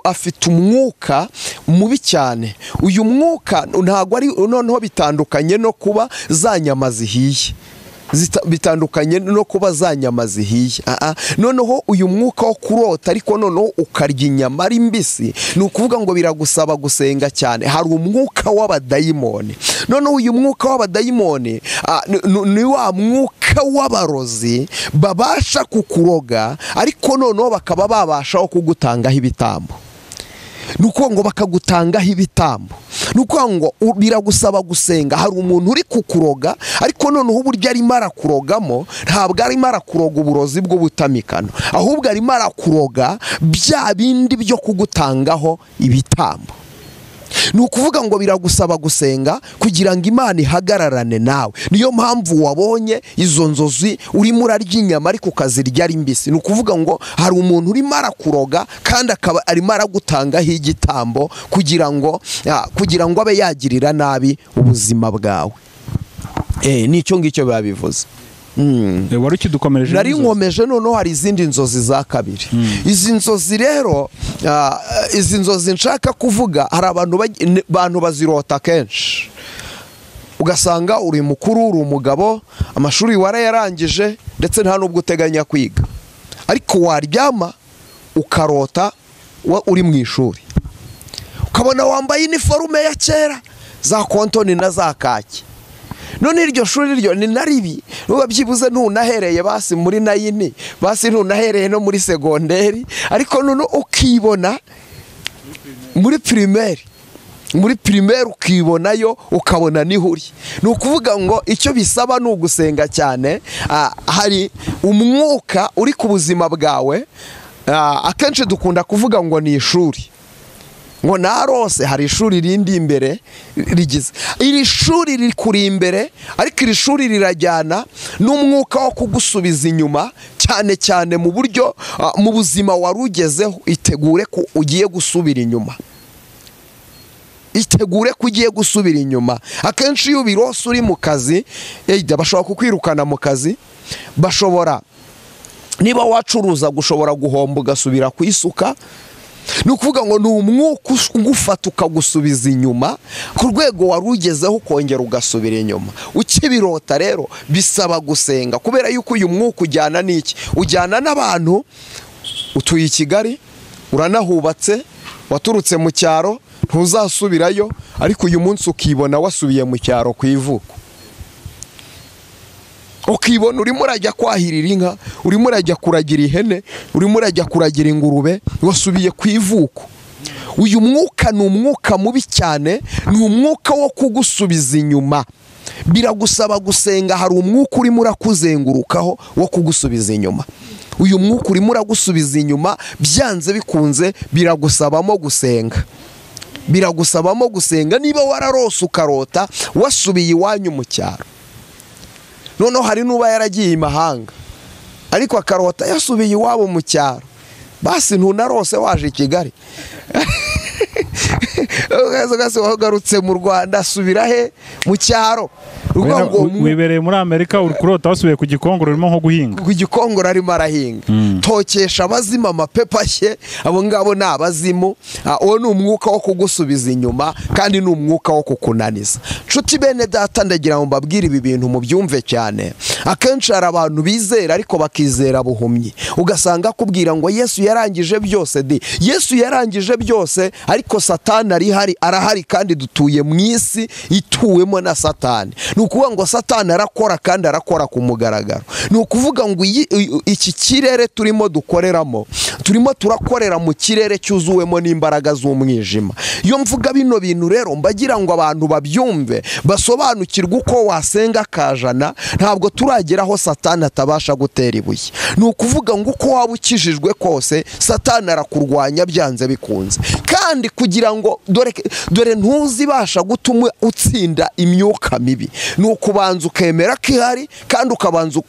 afite umwuka mubi cyane. Uyu mwuka ntabwo ari noneho, bitandukanye no kuba za nyama zihiye, bitandukanye no kuba za nyama zihiye. Noneho uyu mwuka wo kurota ariko noneho ukarya inyama ari mbisi, ni ukuvuga ngo biragusaba gusenga cyane. Hari umwuka w'abadayimoni. Noneho uyu mwuka w'abadayimoni ni wa mwuka w'abarozi babasha kukuroga, ariko noneho bakaba babashaho kugutangaho ibitambo. Ni ukuvuga ngo bakagutangaho ibitambo. Ni ukuvuga ngo biragusaba gusenga. Hari umuntu uri kukuroga, ariko noneho uburyo arimo arakurogamo ntabwo arimo arakuroga uburozi bw'ubutamikano, ahubwo arimo arakuroga bya bindi byo kugutangaho ibitambo. Ni ukuvuga ngo biragusaba gusenga kugira ngo Imana ihagararane nawe. Niyo mpamvu wabonye izo nzozi urimo urarya inyama ariko ukazirya ari mbisi. Ni ukuvuga ngo hari umuntu urimo arakuroga kandi akaba arimo aragutangaho igitambo kugira ngo abe yagirira nabi ubuzima bwawe. Nicyo ngicyo biba bivuze. Wari ukidukomereje. Nari nkomeje. Noneho hari izindi nzozi za kabiri. Izi nzozi rero, izi nzozi nshaka kuvuga, hari abantu bazirota kenshi. Ugasanga uri mukuru, uri umugabo, amashuri warayarangije ndetse nta nubwo uteganya kwiga, ariko waryama ukarota uri mu ishuri, ukabona wambaye iniforume ya kera za kontoni na za kaki. None iryo shuri ryo ni naribi, nuba byibuze ntunahereye basi muri nayini, basi ntunahereye no muri segonderi, ariko none ukibona muri primaire, muri primaire ukibonayo, ukabona nihuri. Ni ukuvuga ngo icyo bisaba ni ugusenga cyane. Hari umwuka uri ku buzima bwawe. Akenshi dukunda kuvuga ngo ni ishuri, ngo narose hari ishuri rindi imbere rigize iri shuri riri kuri imbere, ariko iri shuri rirajyana n'umwuka wo kugusubiza inyuma, cyane cyane mu buryo mu buzima warugezeho. Itegure ko ugiye gusubira inyuma, itegure ko ugiye gusubira inyuma. Akenshi iyo ubirose uri mu kazi, bashobora kukwirukana mu kazi, bashobora niba wacuruza gushobora guhomba ugasubira ku isuka. Ni ukuvuga ngo ni umwuka ugufata ukagusubiza inyuma ku rwego wari ugezeho, ukongera ugasubira inyuma. Ukibirota rero bisaba gusenga, kubera yuko uyu mwuka ujyana n'iki? Ujyana n'abantu. Utuye i Kigali, uranahubatse, waturutse mu cyaro, ntuzasubirayo, ariko uyu munsi ukibona wasubiye mu cyaro ku ivuko. Ukibona urimo urajya kwahirira inka, urimo urajya kuragira ihene, urimo urajya kuragira ingurube, wasubiye ku ivuko. Uyu mwuka ni umwuka mubi cyane, ni umwuka wo kugusubiza inyuma. Biragusaba gusenga. Hari umwuka urimo urakuzengurukaho wo kugusubiza inyuma. Uyu mwuka urimo uragusubiza inyuma, byanze bikunze biragusabamo gusenga. Biragusabamo gusenga. Niba wararose ukarota wasubiye iwanyu mu cyaro, noneho hari nuba yaragiye imahanga ariko akarota yasubiye iwabo mu cyaro, basi ntunarose waje i Kigali, wagarutse mu Rwanda, subira he? Mu cyaro. Wibereye muri Amerika uri kurota wasubiye ku Gikongoro urimo nko guhinga. Ku Gikongoro arimo arahinga. Tokesha abazima amapepa ashye, abo ngabo ni abazimu. Uwo ni umwuka wo kugusubiza inyuma kandi ni umwuka wo kukunaniza. Nshuti bene data, ndagira ngo mbabwire ibi bintu mubyumve cyane. Akenshi hari abantu bizera ariko bakizera buhumyi, ugasanga akubwira ngo Yesu yarangije byose di. Yesu yarangije byose, ariko Satani arihari, arahari, kandi dutuye mu isi ituwemo na Satani. Ni ukuvuga ngo Satani arakora kandi arakora ku mugaragaro. Ni ukuvuga ngo iki kirere turimo dukoreramo, turimo turakorera mu kirere cyuzuwemo n'imbaraga z'umwijima. Iyo mvuga bino bintu rero mbagira ngo abantu babyumve, basobanukirwe uko wasenga kajana, ntabwo turageraho Satani atabasha gutera ibuye. Ni ukuvuga ngo uko waba ukijijwe kose, Satani arakurwanya byanze bikunze. Kandi kugira ngo dore ntuzibasha gutuma utsinda imyuka mibi, ni ukubanza ukemera ko ihari, kandi ukabanza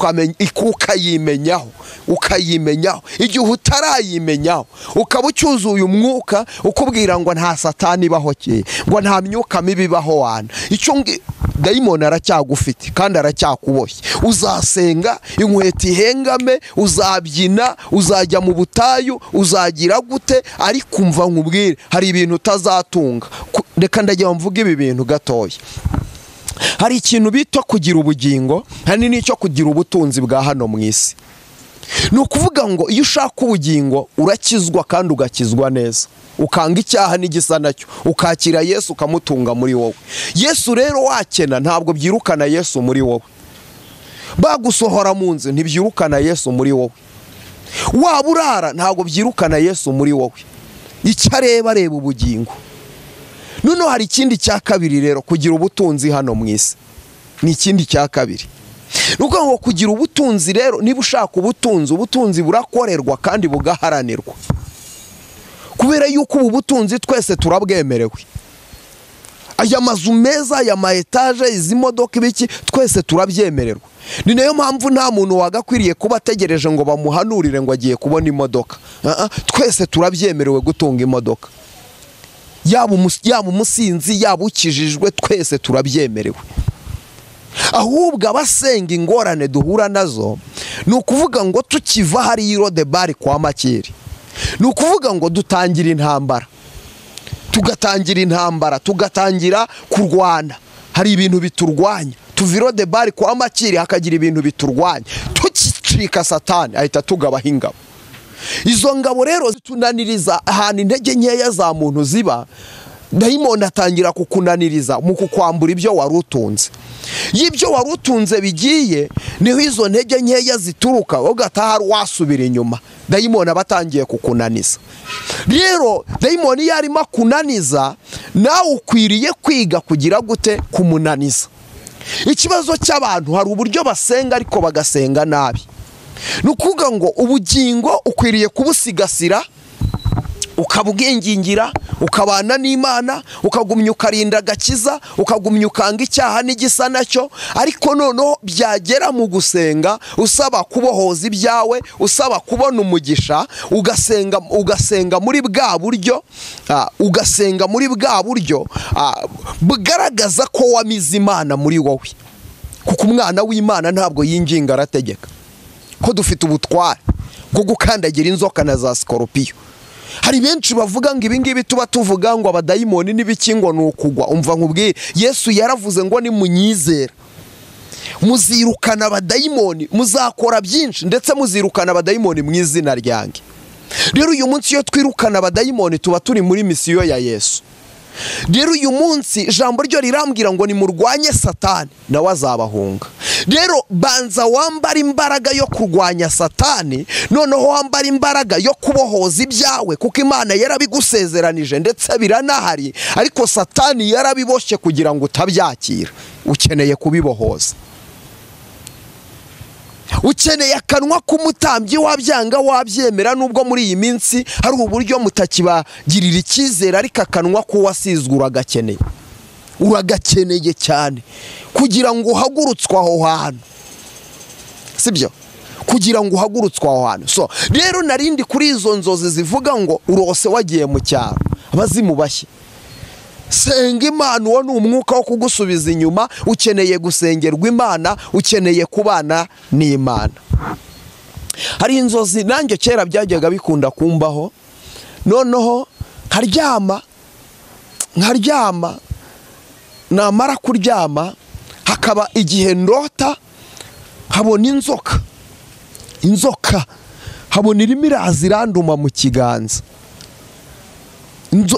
ukayimenyaho, ukayimenyaho. Igihe utarayimenyaho ukaba ucyuzuye umwuka ukubwira ngo nta Satani ibaho, ngo nta myuka mibi ibaho wana, icyo dayimoni aracyagufite kandi aracyakuboshye. Uzasenga inkweto ihengame, uzabyina, uzajya mu butayu, uzagira gute, ariko umva nkubwire hari ibintu utazatunga. Reka ndagira mvuge ibi bintu gatoya. Hari ikintu bita kugira ubugingo, hari n'icyo kugira ubutunzi bwa hano mu isi. Ni ukuvuga ngo iyo ushaka ubugingo urakizwa kandi ugakizwa neza, ukanga icyaha n'igisa nacyo, ukakira Yesu ukamutunga muri wowe. Yesu rero wakena ntabwo byirukana Yesu muri wowe. Bagusohora mu nzu ntibyirukana Yesu muri wowe. Waba urara ntabwo byirukana Yesu muri wowe. Icyo areba reba ubugingo. Noneho hari ikindi cya kabiri rero, kugira ubutunzi hano mu isi ni ikindi cya kabiri. Nuko ngo kugira ubutunzi rero, niba ushaka ubutunzi, ubutunzi burakorerwa kandi bugaharanirwa. Kubera yuko ubu butunzi twese turabwemerewe. Aya mazu meza, aya ma etage, izi modoka ibiki, twese turabyemererwa. Ni nayo mpamvu nta muntu wagakwiriye kuba ategereje ngo bamuhanurire ngo agiye kubona imodoka. Twese turabyemerewe gutunga imodoka. Yaba umusinzi, yaba ukijijwe, twese turabyemerewe. Ahubwo abasenga ingorane duhura nazo, ni ukuvuga ngo tukiva hari Irodebari kwa Makiri, ni ukuvuga ngo dutangira intambara, tugatangira intambara, tugatangira kurwana. Hari ibintu biturwanya. Tuva Irodebari kwa Makiri hakagira ibintu biturwanya, tukicika Satani ahita tugabaho ingabo. Izo ngabo rero zitunaniriza ahantu intege nkeya za muntu ziba. Dayimoni atangira kukunaniriza mu kukwambura ibyo wari utunze. Y'ibyo wari utunze bigiye, niho izo ntege nkeya zituruka, ugataha wasubira inyuma. Dayimoni aba atangiye kukunaniza. Rero dayimoni iyo arimo akunaniza, nawe ukwiriye kwiga kugira gute kumunaniza. Ikibazo cy'abantu hari uburyo basenga ariko bagasenga nabi. Ni ukuvuga ngo ubugingo ukwiriye kubusigasira, ukabwingingira, ukabana n'Imana, ukagumya ukarinda agakiza, ukagumya ukanga icyaha n'igisa nacyo. Ariko noneho byagera mu gusenga usaba kubohoza ibyawe, usaba kubona umugisha, ugasenga, ugasenga muri bwa buryo, ugasenga muri bwa buryo bugaragaza ko wamize Imana muri wowe. Kuko umwana w'Imana ntabwo yinginga, arategeka. Ko dufite ubutware bwo gukandagira inzoka na za sikoropiyo. Hari benshi bavuga ngo ibi ngibi tuba tuvuga ngo abadayimoni n'ibiki ngo ni ukugwa. Umva nkubwire, Yesu yaravuze ngo nimunyizera muzirukana abadayimoni, muzakora byinshi ndetse muzirukana abadayimoni mu izina ryanjye. Rero uyu munsi iyo twirukana abadayimoni tuba turi muri misiyo ya Yesu. Rero uyu munsi ijambo ryo rirambwira ngo nimurwanye Satani nawe azabahunga. Rero banza wambara imbaraga yo kurwanya Satani, noneho wambara imbaraga yo kubohoza ibyawe, kuko Imana yarabigusezeranije ndetse biranahari, ariko Satani yarabiboshye kugira ngo utabyakira. Ukeneye kubibohoza. Ukeneye akanwa k'umutambyi, wabyanga wabyemera, nubwo muri iyi minsi hari uburyo mutakibagirira icyizere, ariko akanwa k'uwasizwe uragakeneye. Uragakeneye cyane kugira ngo uhagurutswe aho hantu, sibyo? Kugira ngo uhagurutswe aho hantu. So rero narindi kuri izo nzozi zivuga ngo urose wagiye mu cyaro, abazimu bashye. Senga Imana, uwo ni umwuka wo kugusubiza inyuma. Ukeneye gusengerwa Imana, ukeneye kubana n'Imana. Hari inzozi nanjye kera byajyaga bikunda kumbaho, noneho nkaryama, namara kuryama hakaba igihe ndota Habona inzoka habona irimo iraza iranduma mu kiganza,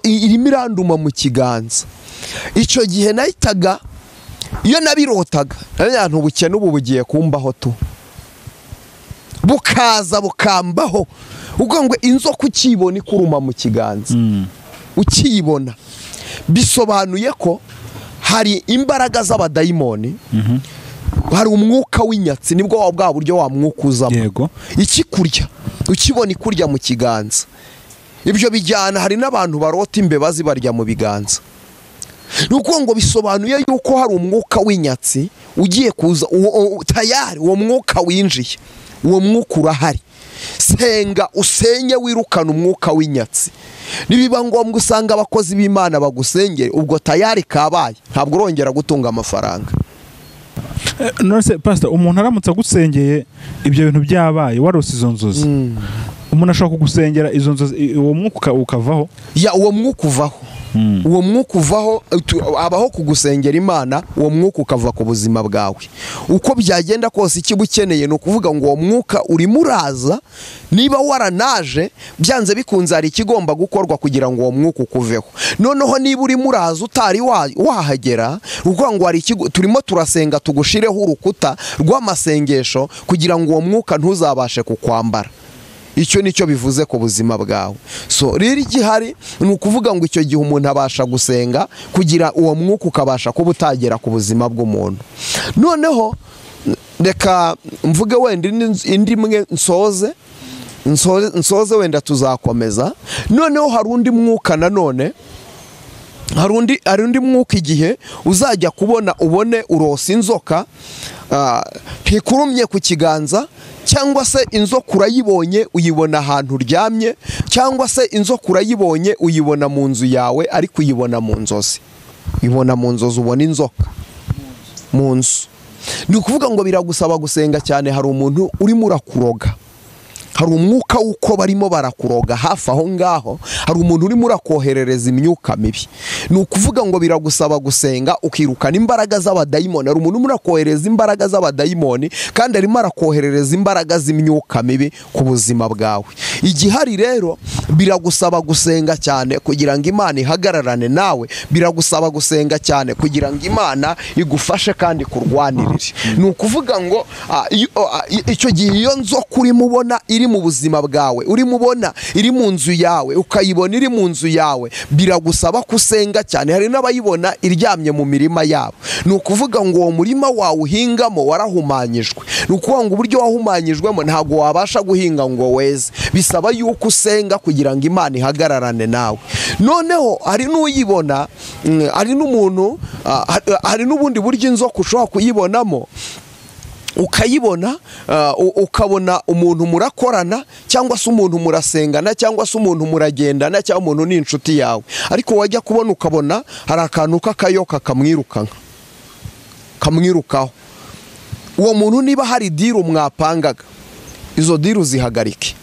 irimo iranduma mu kiganza. Icyo gihe nahitaga, iyo nabirotaga, nta ubukene ubu bugiye kumbaho tu, bukaza bukambaho. Ubwo ngo inzoka ukibona ikuruma mu kiganza, ukiyibona bisobanuye ko hari imbaraga z'abadayimoni, hari umwuka w'inyatsi, nibwo bwa buryo wa mwuka uzamo ikikurya, ukibona ikurya mu kiganza. Ibyo bijyana, hari n'abantu barota imbeba zibarya mu biganza. Nuko ngo bisobanuye yuko hari umwuka w'inyatsi ugiye kuza, tayari uwo mwuka winjiye, uwo mwuka urahari. Senga usenye wirukana umwuka w'inyatsi. Nibiba ngombwa usanga abakozi b'Imana bagusengere, ubwo tayari kabaye, ntabwo urongera gutunga amafaranga. None pastor, umuntu aramutse agusengeye ibyo bintu byabaye warose izo nzozi, umuntu ashobora kugusengera izo nzozi uwo mwuka ukavaho? Ya, uwo mwuka uvaho. Uwo mwuka uvaho, abaho kugusengera Imana, uwo mwuka ukava ku buzima bwawe. Uko byagenda kose ikibukeneye ni ukuvuga ngo uwo mwuka urimo uraza, niba waranaje byanze bikunze hari ikigomba gukorwa kugira ngo uwo mwuka ukuveho. Noneho niba urimo uraza utari wahagera, ukuvuga ngo hari turimo turasenga tugushireho urukuta rw'amasengesho kugira ngo uwo mwuka ntuzabashe kukwambara. Icyo nicyo bivuze ku buzima bwawe. So rero igihari ni ukuvuga ngo icyo gihe umuntu abasha gusenga kugira uwo mwuka ukabasha kuba utagera ku buzima bw'umuntu. Noneho reka mvuge wenda indi imwe nsoze wenda tuzakomeza. Noneho hari undi mwuka nanone, hari undi mwuka igihe uzajya kubona ubone urose inzoka ntikurumye ku kiganza, cyangwa se inzoka urayibonye uyibona ahantu uryamye, cyangwa se inzoka urayibonye uyibona mu nzu yawe, ariko uyibona mu nzozi. Uyibona mu nzozi, ubona inzoka mu nzu. Ni ukuvuga ngo biragusaba gusenga cyane. Hari umuntu urimo urakuroga, hari umwuka w'uko barimo barakuroga hafi aho ngaho, hari umuntu urimo urakoherereza imyuka mibi. Ni ukuvuga ngo biragusaba gusenga ukirukana imbaraga z'abadayimoni. Hari umuntu urimo urakohereza imbaraga z'abadayimoni, kandi arimo arakoherereza imbaraga z'imyuka mibi ku buzima bwawe. Igihari rero biragusaba gusenga cyane kugira ngo Imana ihagararane nawe, biragusaba gusenga cyane kugira ngo Imana igufashe kandi kurwanirire. Ni ukuvuga ngo icyo gihe iyo nzoka urimo ubona iri mu buzima bwawe, urimo ubona iri mu nzu yawe, ukayibona iri mu nzu yawe, biragusaba kusenga cyane. Hari n'abayibona iryamye mu mirima yabo. Ni ukuvuga ngo uwo murima wawe uhingamo warahumanyijwe. Ni ukuvuga ngo uburyo wahumanyijwemo ntabwo wabasha guhinga ngo weze. Bisaba yuko usenga kugira ngo Imana ihagararane nawe. Noneho hari n'uyibona, hari n'umuntu, hari n'ubundi buryo inzoka ushobora kuyibonamo, ukayibona ukabona umuntu murakorana, cyangwa se umuntu murasengana, cyangwa se umuntu muragendana, cyangwa umuntu ni inshuti yawe, ariko wajya kubona ukabona hari akantu k'akayoka kamwirukaho. Uwo muntu niba hari diru mwapangaga, izo diru zihagarike.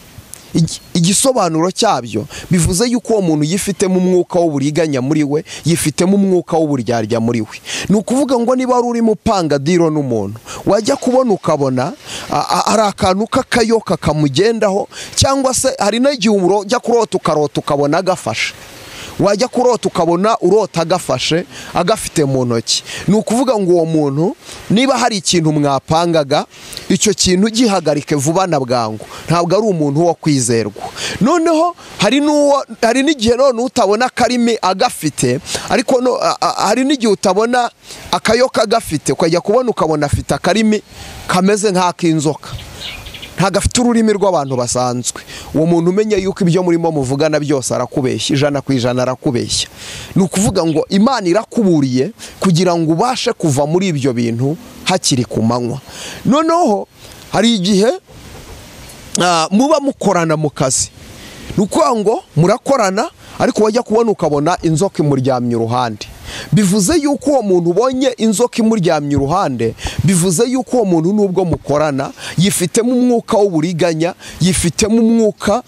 Igisobanuro cyabyo bivuze yuko uwo muntu yifitemo umwuka w'uburiganya muri we, yifitemo umwuka w'uburyarya muri we. Ni ukuvuga ngo niba wari urimo upanga diro n'umuntu, wajya kubona ukabona hari akantu k'akayoka kamugendaho, cyangwa se hari n'igihe ujya kurota ukarota ukabona agafashe, wajya kurota ukabona urota agafashe agafite mu ntoki. Ni ukuvuga ngo uwo muntu niba hari ikintu mwapangaga, icyo kintu gihagarike vuba na bwangu, ntabwo ari umuntu wo kwizerwa. Noneho hari n'igihe none utabona akarimi agafite, ariko hari n'igihe utabona akayoka agafite, ukajya kubona ukabona afite akarimi kameze nk'ak'inzoka, ntabwo afite ururimi rw'abantu basanzwe. Uwo muntu umenya yuko ibyo murimo muvugana byose arakubeshya, 100% arakubeshya. Ni ukuvuga ngo Imana irakuburiye kugira ngo ubashe kuva muri ibyo bintu hakiri ku manywa. Noneho hari igihe muba mukorana mu kazi, ni ukuvuga ngo murakorana, ariko wajya kubona ukabona inzoka imuryamye uruhande. Bivuze yuko uwo muntu ubonye inzoka imuryamye iruhande, bivuze yuko uwo muntu nubwo mukorana yifitemo umwuka w'uburiganya, yifitemo umwuka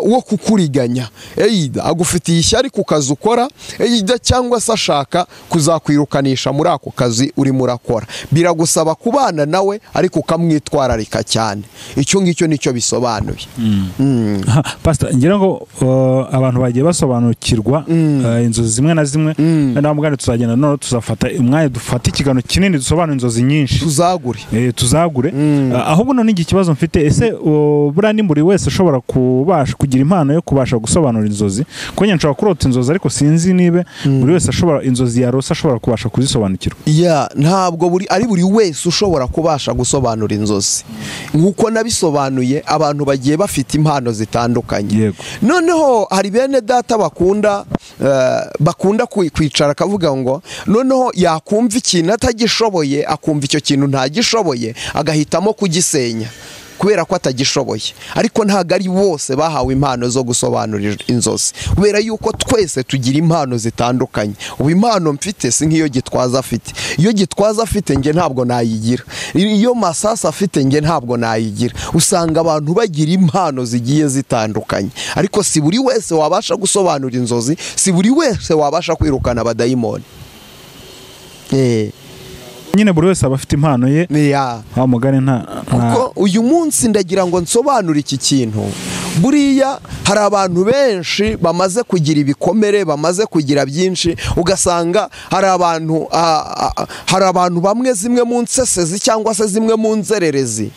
wo kukuriganya. Either agufitiye ishyari ku kazi ukora, either cyangwa se ashaka kuzakwirukanisha muri ako kazi urimo urakora. Biragusaba kubana nawe ariko ukamwitwararika cyane. Icyo ngicyo nicyo bisobanuye. Pastor, ngira ngo abantu bagiye basobanukirwa inzozi zimwe na zimwe. Namugane tuzagenda none tuzafata umwanya dufata ikiganiro kinini dusobanura inzozi nyinshi, tuzagure. Ahubwo none iki kibazo mfite, ese buriya ni buri wese ushobora kubasha kugira impano yo kubasha gusobanura inzozi? Kuko njye nshobora kurota inzozi ariko sinzi niba buri wese ashobora inzozi yarose ashobora kubasha kuzisobanukirwa. Ntabwo ari buri wese ushobora kubasha gusobanura inzozi. Nkuko nabisobanuye, abantu bagiye bafite impano zitandukanye. Noneho hari bene data bakunda kwicara akavuga ngo noneho yakumva ikintu atagishoboye, akumva icyo kintu ntagishoboye, agahitamo kugisenya kubera ko atagishoboye. Ariko ntabwo ari bose bahawe impano zo gusobanura inzozi, kubera yuko twese tugira impano zitandukanye. Ubu impano mfite si nk'iyo Gitwaza afite. Iyo Gitwaza afite nge ntabwo nayigira, iyo Masasa afite nge ntabwo nayigira. Usanga abantu bagira impano zigiye zitandukanye, ariko si buri wese wabasha gusobanura inzozi, si buri wese wabasha kwirukana abadayimoni. Nyine buri wese aba afite impano ye. Wa mugane nta kuko uyu munsi ndagira ngo nsobanure iki kintu. Buriya hari abantu benshi bamaze kugira ibikomere, bamaze kugira byinshi, ugasanga hari abantu bamwe zimwe mu nsesezi cyangwa se zimwe mu nzererezi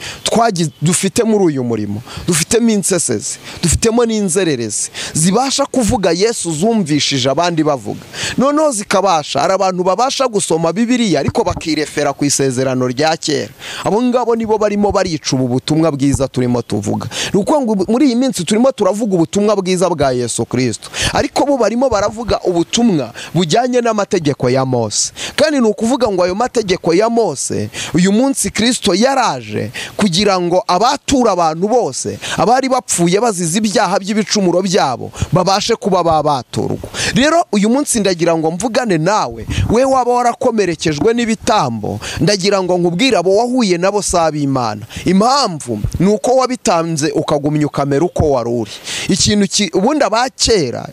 dufite muri uyu murimo. Dufitemo insesezi, dufitemo n'inzererezi zibasha kuvuga Yesu zumvishije abandi bavuga. Noneho zikabasha, hari abantu babasha gusoma Bibiliya ariko bakirefera ku isezerano rya kera. Abo ngabo nibo barimo barica ubu butumwa bwiza turimo tuvuga. Ni uko ngo muri iyi minsi turimo turavuga ubutumwa bwiza bwa Yesu Kristo, ariko bo barimo baravuga ubutumwa bujyanye n'amategeko ya Mose. Kandi ni ukuvuga ngo ayo mategeko ya Mose uyu munsi Kristo yaraje kugira ngo abatura abantu bose abari bapfuye bazize ibyaha by'ibicumuro byabo babashe kuba babaturwa. Rero uyu munsi ndagira ngo mvugane nawe, we waba warakomerekejwe n'ibitambo, ndagira ngo nkubwire abo wahuye nabo saba Imana. Impamvu ni uko wabitanze ukagumya ukamera uko wari uri. Ikintu ubundi abakera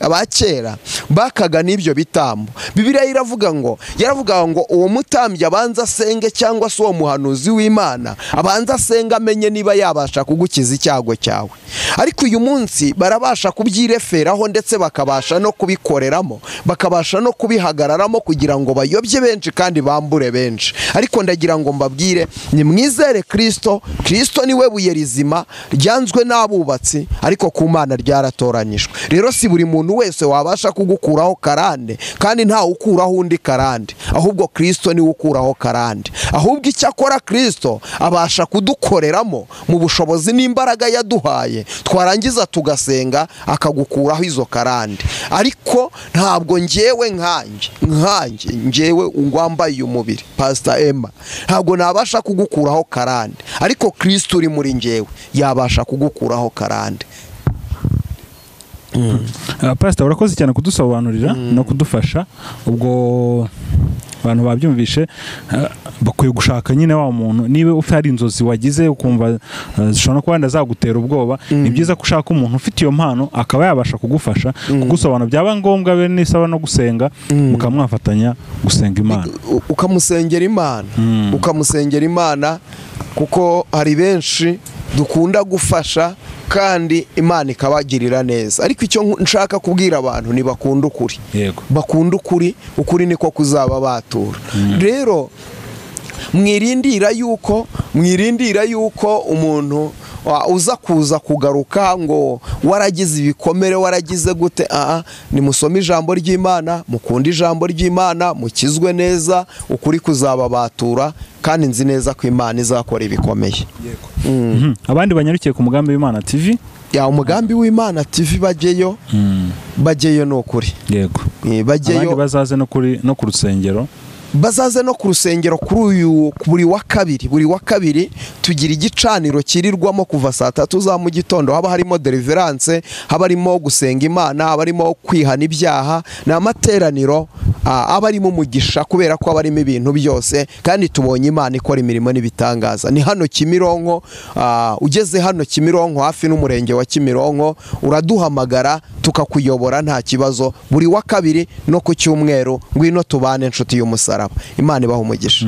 bakaga n'ibyo bitambo. Bibiliya iravuga ngo, yaravuga ngo uwo mutambyi abanza asenge cyangwa se uwo muhanuzi w'Imana abanza asenga amenye niba yabasha kugukiza icyago cyawe. Ariko uyu munsi barabasha kubyireferaho ndetse bakabasha no kubikoreramo, bakabasha no kubihagararamo kugira ngo bayobye benshi kandi bambure benshi. Ariko ndagira ngo mbabwire, ni mwizere Kristo. Kristo niwe buye rizima ryanzwe n'abubatsi, ariko ku Mana ryaratoranijwe. Rero si buri muntu wese wabasha kugukuraho karande, kandi nta ukuraho undi karande, ahubwo Kristo niwe ukuraho karande. Ahubwo icyakora Kristo abasha kudukoreramo mu bushobozi n'imbaraga yaduhaye, twarangiza tugasenga akagukuraho izo karande. Ariko ntabwo ngewe nkanjye ngewe ngwambaye umubiri Pastor Emma, ntabwo nabasha kugukuraho karande, ariko Kristo uri muri ngewe yabasha kugukuraho karande. Pastor, urakoze cyane kudusobanurira no kudufasha. Ubwo abantu babyumvishe bakwiye gushaka nyine wa muntu, niba ufite ari inzozi wagize ukumva zishobora kuba zagutera ubwoba, ni byiza gushaka umuntu ufite iyo mpano akaba yabasha kugufasha kugusobanura, byaba ngombwa be nisaba no gusenga mukamwafatanya gusenga Imana, ukamusengera Imana, ukamusengera Imana, kuko hari benshi dukunda gufasha kandi Imana ikabagirira neza. Ariko icyo nshaka kubwira abantu ni bakunda ukuri. Yego, bakunda ukuri, ukuri niko kuzaba batura. Rero mwirindira yuko umuntu uza kuza kugaruka ngo waragize ibikomere, waragize gute. Nimusome ijambo ry'Imana, mukunde ijambo ry'Imana, mukizwe neza, ukuri kuzaba batura, kandi nzi neza ko Imana izakora ibikomeye. Yego. Abandi banyarukiye ku Mugambi w'Imana TV, ya Umugambi w'Imana TV bajeyo, bajeyo no kuri. Yego. Bajeyo abandi bazaze no kuri no ku rusengero. Bazaze no ku rusengero kuri uyu buri wa kabiri tugira igicaniro kirirwamo kuva saa 3 za mu gitondo. Haba harimo deliverance, haba harimo gusenga Imana, haba harimo kwihana ibyaha, ni amateraniro aba arimo umugisha kubera ko aba arimo ibintu byose, kandi tubonye Imana ikora imirimo n'ibitangaza. Ni hano Kimironko, ugeze hano Kimironko hafi n'umurenge wa Kimironko uraduhamagara tukakuyobora nta kibazo, buri wa kabiri no ku cyumweru. Ngwino tubane inshuti y'umusaraba. Imana ibahe umugisha.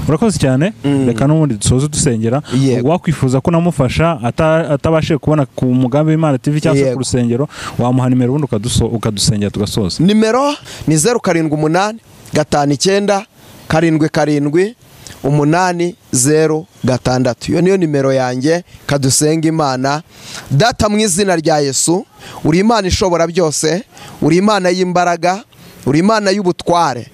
Urakoze cyane. Reka n'ubundi dusoze dusengera. Wakwifuza ko namufasha atabashije kubona ku Mugambi w'Imana TV cyangwa se ku rusengero, wamuha nimero ubundi ukadusengera tugasoza. Nimero ni 078 59 77 806. Iyo niyo nimero yanjye. Kadusenga Imana. Data mu izina rya Yesu, uri Imana ishobora byose, uri Imana y'imbaraga, uri Imana y'ubutware.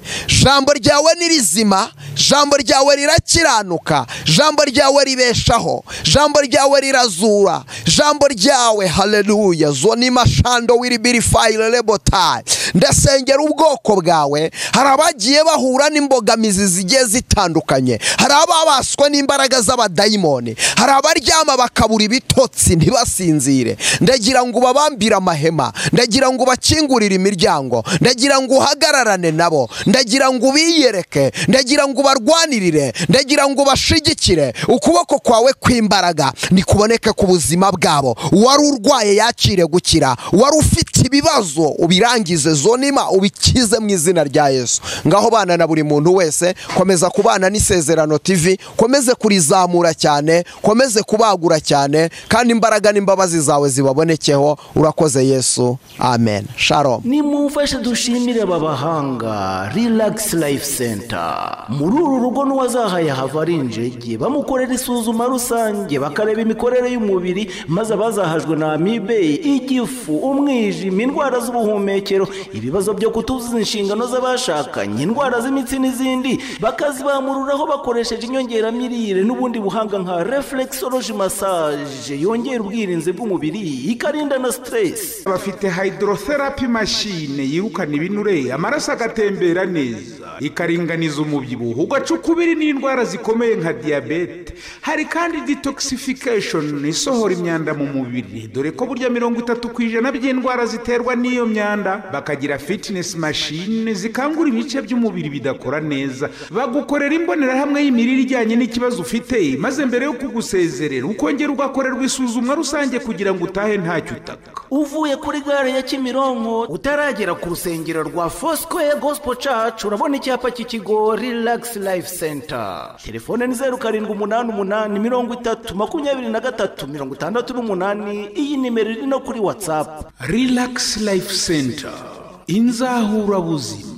Jambo ryawe ni rizima, jambo ryawe rirakiranuka, jambo ryawe ribeshaho, jambo ryawe rirazura, jambo ryawe haleluya zoni mashando wiribirifayile lebotai. Ndasengera ubwoko bwawe. Hari abagiye bahura n'imbogamizi zigiye zitandukanye, hari ababaswe n'imbaraga z'abadayimoni, hari abaryama bakabura ibitotsi ntibasinzire. Ndagira ngo ubabambire amahema, ndagira ngo ubakingurire imiryango, ndagira ngo uhagararane nabo, ndagira ngo ubiyereke, ndagira ngo ubarwanirire, ndagira ngo ubashigikire. Ukuboko kwawe kw'imbaraga nikuboneke ku buzima bwabo. Uwari urwaye yakire gukira, uwari ufite ibibazo ubirangize zonima ubikize mu izina rya Yesu. Ngaho bana na buri muntu wese, komeza kubana n'Isezerano TV, komeze kurizamura cyane, komeze kubagura cyane, kandi imbaraga n'imbabazi zawe zibabonekeho. Urakoze Yesu, amen. Shalom. Nimumfashe dushimire babahanga Relax Life Center. Muri uru rugo n'uwazahaye hava ari injege, bamukorera isuzuma rusange, bakareba imikorere y'umubiri, maze abazahajwe na amibe, igifu, umwijima, indwara z'ubuhumekero, ibibazo byo kutuzuza inshingano z'abashakanye, indwara z'imitsi n'izindi, bakazibamururaho bakoresheje inyongeramirire n'ubundi buhanga nka reflexology massage yongera ubwirinzi bw'umubiri ikarinda na stress. Bafite hydrotherapy machine yirukana ibinure, amaraso agatembera neza, ikaringaniza umubyibuho ugacukubiri n'indwara zikomeye nka diabete. Hari kandi detoxification isohora imyanda mu mubiri, dore ko burya 30% by'indwara ziterwa n'iyo myanda. Bakagira fitness machine zikangura ibice by'umubiri bidakora neza, bagukorera imbonerahamwe y'imirire ijyanye n'ikibazo ufite, maze mbere yo kugusezerera ukongera ugakorerwa isuzumwa rusange kugira ngo utahe ntacyo utaka. Uvuye kuri gare ya Kimironko utaragera ku rusengero rwa Foursquare Gospel Church, urabona icyapa cy'ikigo Relax Life Center. Telefone ni 0788 30 23 68. Iyi nimero iri no kuri WhatsApp. Relax Life Center, inzahura buzima.